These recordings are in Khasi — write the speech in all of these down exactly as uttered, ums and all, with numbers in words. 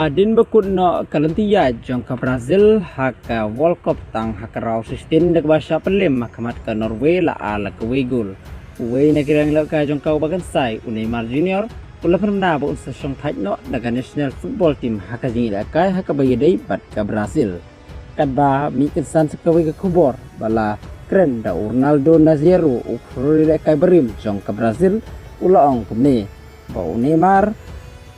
Hadien ba kut noh ka lynti ïaid jong ka Brazil ha ka World Cup tang ha ka round sixteen da kaba shah pynlem ha khmat ka Norway la ar la kawei gol. Uwei na ki rangleh kai jong ka uba kynsai u Neymar Junior u la pynbna ba un sa shong thait noh na ka national football team ha ka jingïalehkai ha kaba ïadei bad ka Brazil. Katba mih kynsan sa kawei ka khubor ba la kren da u Ronaldo Nazario u khludiengkai barim jong ka Brazil u la ong kumne ba u Neymar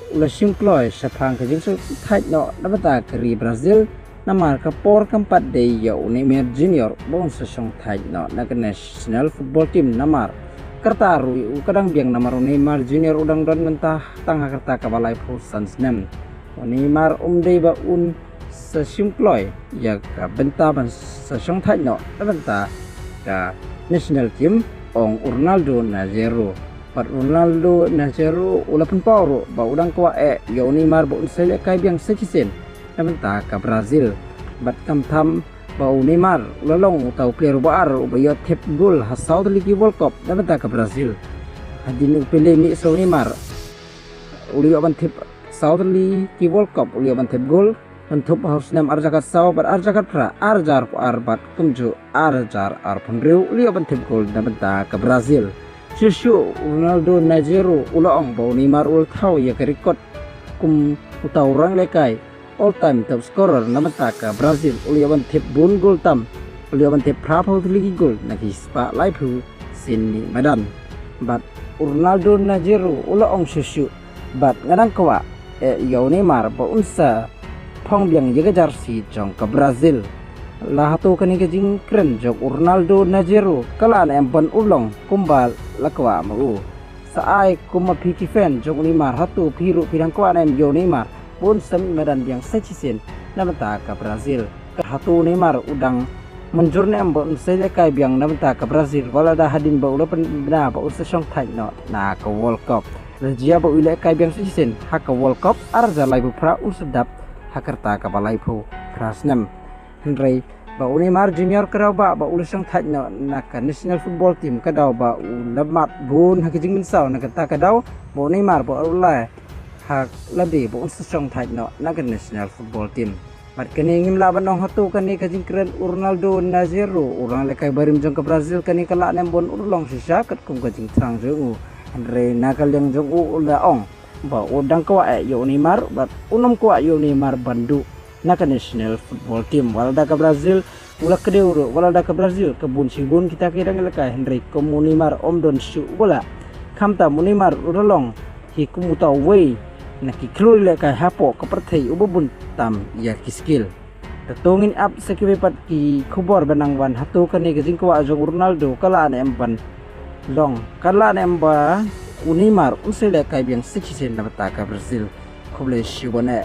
u la shim kloi shaphang ka jingshong thait noh na bynta ka ri Brazil namar ka por kam pat dei ïa u Neymar Junior ba un sa shong thait noh na ka national football team namar ka rta ruh u ka dang biang namar u Neymar Junior u dang don mynta tang ha ka rta kaba laiphew san snem. U Neymar um dei ba un sa shim kloi ïa ka bynta ban sa shong thait noh na bynta ka national team, ong u Ronaldo Nazario. Bad u Ronaldo Nazario u la pynpaw ruh ba u dang kwah eh ïa u Neymar ba un sa ïalehkai biang sa shisien na bynta ka Brazil. Bad kam tam ba u Neymar u la long uta u player uba ar uba ïoh thep gol ha saw tylli ki World Cup na bynta ka Brazil. Hadien u Pele mih sa u Neymar u la ïoh ban thep saw tylli ki World Cup, u la ïoh ban thep gol, kynthup ha u snem ar hajar khatsaw bad ar hajar khatphra, ar hajar arphew ar bad kumjuh ar hajar arphew hynriew u la ïoh ban thep gol na bynta ka Brazil. Shuh shuh u Ronaldo Nazario u la ong ba u Neymar u la thaw ïa ka record kum uta u rangleh kai all time top scorer na bynta ka Brazil, u la ïoh ban thep bun gol tam, u la ïoh ban thep phraphew tylli ki gol na ki spah laiphew sien mih madan. Bad u Ronaldo Nazario u la ong shuh shuh bad nga dang kwah eh ïa u Neymar ba un sa phong biang ïa ka jersey jong ka Brazil. La hato kane ka jingkren jong u Ronaldo Nazario ka lah ne em ban urlong kumba la kwah ma u? Sa ai kum ma phi ki fan jong u Neymar, hato phi ruh phi dang kwah ne em ïa u Neymar ba un sa mih madan biang sa shisien na bynta ka Brazil? Hato u Neymar u dang mynjur ne em ba un sa ïalehkai biang na bynta ka Brazil wat la da hadien ba u la pynbna ba un sa shong thait noh na ka World Cup? La jia ba u ïalehkai biang sa shisien ha ka World Cup ar hajar laiphew phra, un sa dap ha ka rta kaba laiphew phra snem. Hynrei ba u Neymar Junior ka daw ba ba u la shong thait noh na ka national football team ka daw ba u la mad bun ha ka jingmynsaw na kata ka daw ba u Neymar ba u la ha lade ba un sa shong thait noh na ka national football team. Bad kane ngim lah ban ong hato kane ka jingkren u Ronaldo Nazario u rangleh kai barim jong ka Brazil kane ka lah ne em ban urlong shisha katkum ka jingthrang jong u. Hynrei na ka liang jong u u la ong ba u dang kwah eh ïa u Neymar bad un ym kwah ïa u Neymar ban duh na ka national football team. Wat la da ka Brazil u la kdew ruh, wat la da ka Brazil ka bun shibun kita ki rangleh kai, hynrei kum u Neymar um don shuh uba lah. Khamtam u Neymar u la long hi kum uta uwei na ki khludiengkai hapoh ka pyrthei uba bun tam ïa ki skill. Te to ngin ap sa kiwei pat ki khubor ba nang wan. Hato kane ka jingkwah jong u Ronaldo ka lah ne em ban long, ka lah ne em ba u Neymar un sa ïalehkai biang sa shisien na bynta ka Brazil? Khublei shibun eh.